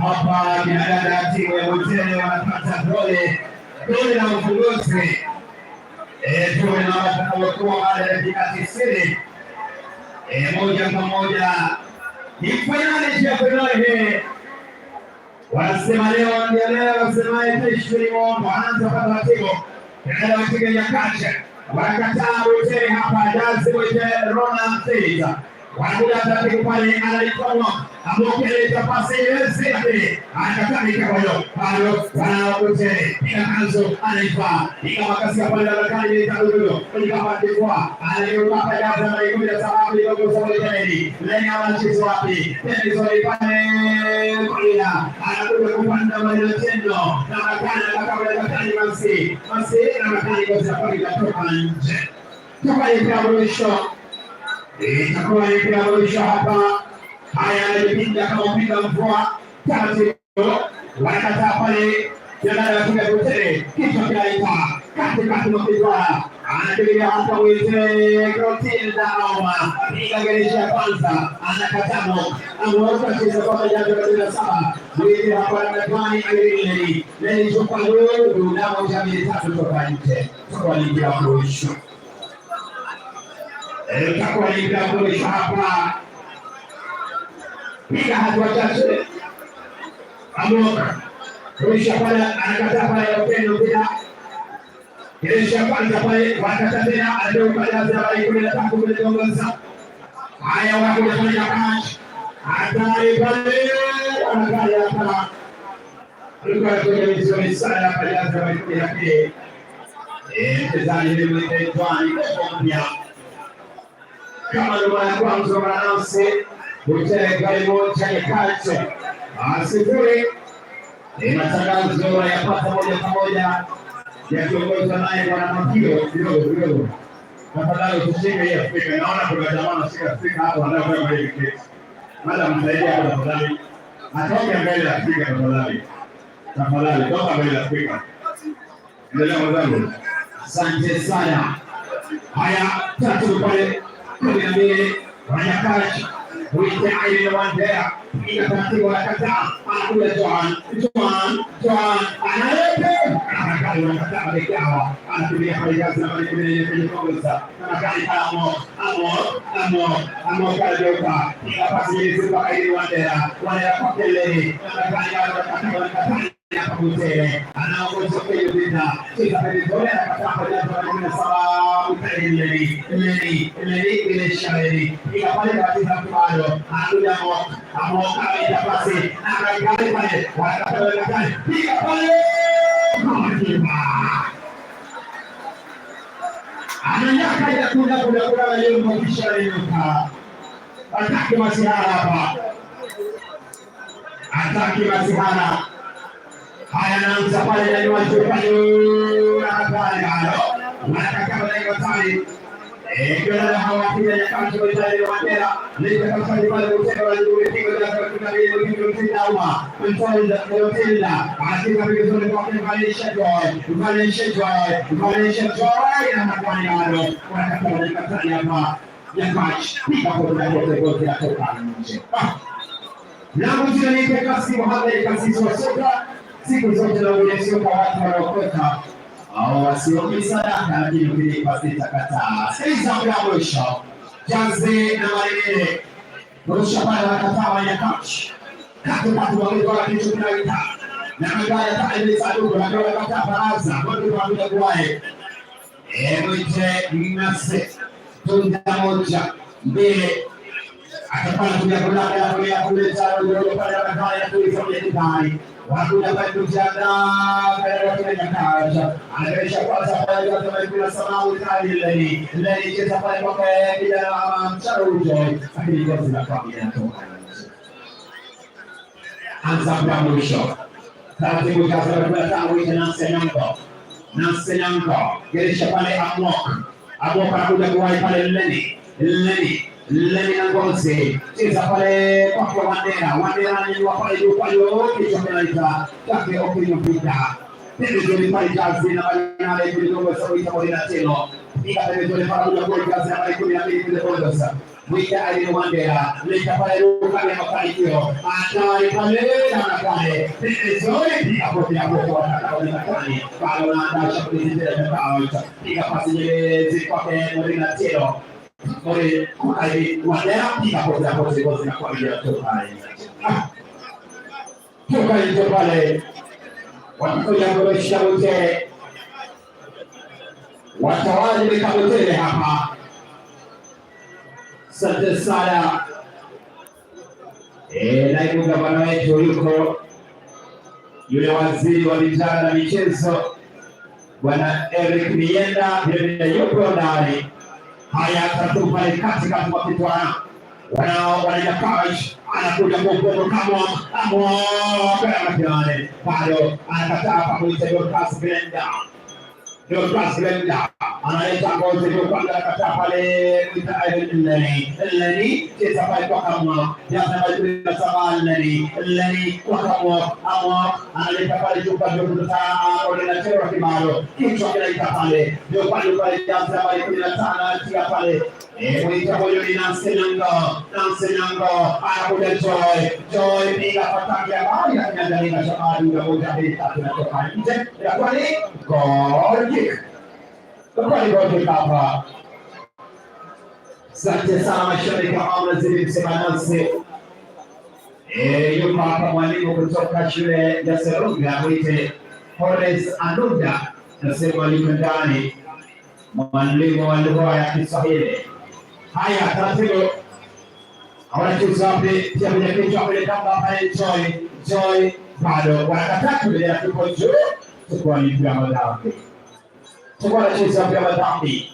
Hapa kina dada timu ya Butere wanapata goli, goli la ufunguzi. Tuwe na watakaokuwa baada ya dakika 90 1-1 ni fainali ya fainali hii. Wanasema leo ndio leo, wasemaye kesho ni uongo. Wanaanza kwa taratibu, wapiga Nyakacha wanakataa Butere hapa, Jazi Mwite Ronald Theatre wanakuja taratibu pale, anaitoa amokeleta pasi ile anakataa ikawayo bado wanao Butere piga kanzo anaifaa piga makasi pale na ile tarudo kwenye kama kwa anairuka hapa Jazi anaikuja sababu ile kwa Kennedy lenga wanacheza wapi pembezoni pale kulia anakuja kupanda maneno tendo na makana kama makani masi masi na makani kwa sababu inatoka nje toka ile mwisho itakuwa ni mpira mwisho hapa. Haya, anajipinda kama mpira mvua taratibu, wanakataa pale Jalala wapiga Butere, kichwa kinaita katikati mwa kichwa, anakimbilia hapa Mwite Clotilda Auma, piga geresha ya kwanza, anakataa ameoka cheza kwa majanja 17 Mwite hapa na Matwani Irene Leni chupa ndugu na moja mbili tatu toka nje, kwa ligi ya mwisho itakuwa ni mpira mwisho hapa, piga hatua chache, amoka rusha pale, anakataa pale Upendo tena geresha kwanza pale, wanakataa tena, anageuka jazi nambari 13 kuongoza. Haya, wanakuja pale Nyakach, hatari pale, wanakali hapa, alikuwa anakuja vizuri sana hapa, jazi nambari 12 mchezaji ni Mwite mpya kama ndo mara ya kwanza wananasi Butere goli moja Nyakache 0. Ni matangazo yapata moja kwa moja yakiongozwa naye bwana Makio. Kidogo kidogo, tafadhali usishike hiyo spika. Naona kuna jamaa anashika spika hapo, anataka hivi kesi. Madam msaidie hapo tafadhali, atoke mbele ya spika tafadhali, tafadhali toka mbele ya spika. Endelea mwenzangu, asante sana. Haya, tatu pale 12 Wanyakachi Mwite Aile Wandera piga taratibu, anakataa, anakuja Joan Joan Joan analete anakali, wanakataa beki hawa, anakimbia pale jazi nambari 14 kwenye kongoza na Amo Amo Amo Amo kageuka, piga pasi ile mpaka ile Wandera Wandera kwa kelele, anakali wanakataa, wanakataa hapa Butere anaongoza kwenye vita cheza pembezoni, anakataa kwa jazi nambari 17 Butere Leni Leni Leni ile Shareni piga pale kabisa, bado anakuja Amok Amok ameita pasi anakali pale, wanakataa wanakataa, piga pale Kipa ananyaka ya kunda kunda kunda na kisha inuka, ataki masihara hapa, ataki masihara haya, naanza pale na juu pale na pale bado wanakataa na hatari Ikiwa hawapiga nyakati wa Italia Mandela licha kabisa pale Butere walipiga na kuna ile kitu mtinda uma mtinda mtinda anafika vizuri kwa Valencia Joy Valencia Joy Valencia Joy na makwani bado wanakataa wanakataa hapa Nyakach piga kwa kote kote atoka nje. Langu jina ni Kasi Mohamed Kasisi wa soka siku zote na ule soka watu wanaokota au wasiopi sadaka, lakini ukilipa sitakataa. Sikiliza mpira wa mwisho, Jaze na Marinere rusha pale, wanakataa Wanyakach katikati, wametoa kitu kinaita na kagaya pale sanduku na kataa baraza wote pamoja kuwae Mwite Nase tunda moja mbili atapanda kuja kulaka kulia kuleta pale akafanya kuifanya kibali wanakuja pale kujiandaa pale Nyakacha anaonyesha kwanza pale kwa kama kuna samau kali leni leni cheza pale kwa kijana Mcharujo, lakini gozi la kwa inatoka anza kwa mwisho taratibu kaza kwa tano Nancy Nyango Nancy Nyango geresha pale Amok Amoka anakuja kuwahi pale Leni, Leni, Leni na Ngozi cheza pale kwake Wandera, Wandera ananyanyua pale juu pale, kichwa kinaita chake Okinyo Peter pembezoni pale jazi nambari 8 kule Samuita Molina Telo piga pembezoni pale kuja kwa jazi nambari 12 kule Bondosa Mwita Irene Wandera leta pale Luka ya mafanikio hatari pale na pale pembezoni piga kofi ya kofi wataka bado anaandaa shambulizi tena tofauti piga pasi nyelezi kwake Molina Telo Irene Wandera piga kofi ya kofi gozi na kwa ajili ya kutoka toka nje pale watakuja kuresha Butere, watawajibika Butere hapa. Asante sana. Naibu gavana wetu yuko yule waziri wa vijana na michezo Bwana Eric Mienda vilevile yupo ndani. Haya, tatu pale katikati wa Kitwana wanao wanaenda college, anakuja kwa ugongo kama kama bado anakataa pamoja Dorcas Glenda Dorcas Glenda analeta ngozi kwa kwanza, anakataa pale kuita Leni Leni cheza pale kwa kama jaza pale 17 Leni Leni kwa kama ama analeta pale juu kwa juu kutoka Orlando Chero Kimaro kichwa kinaita pale ndio pale pale jaza pale 15 anatia pale mwita huyu ni Nancy Nango, Nancy Nango anakuja Joy, Joy piga fataki ya mbali lakini analenga Shabani na moja mbili tatu natoka nje, inakuwa ni goal kick, inakuwa ni goal kick hapa. Asante sana mashabiki ambao mnazidi kusema nasi. Yuko hapa mwalimu kutoka shule ya Serunga mwite Horace Anunda, nasema yuko ndani, mwalimu wa lugha ya Kiswahili. Haya, taratibu wanacheza wapi? Pia kwenye kichwa kwenye kamba pale, Joy Joy bado wanakataa kuendelea, tuko juu, tuko ni mpira madhambi, tuko wanacheza mpira madhambi.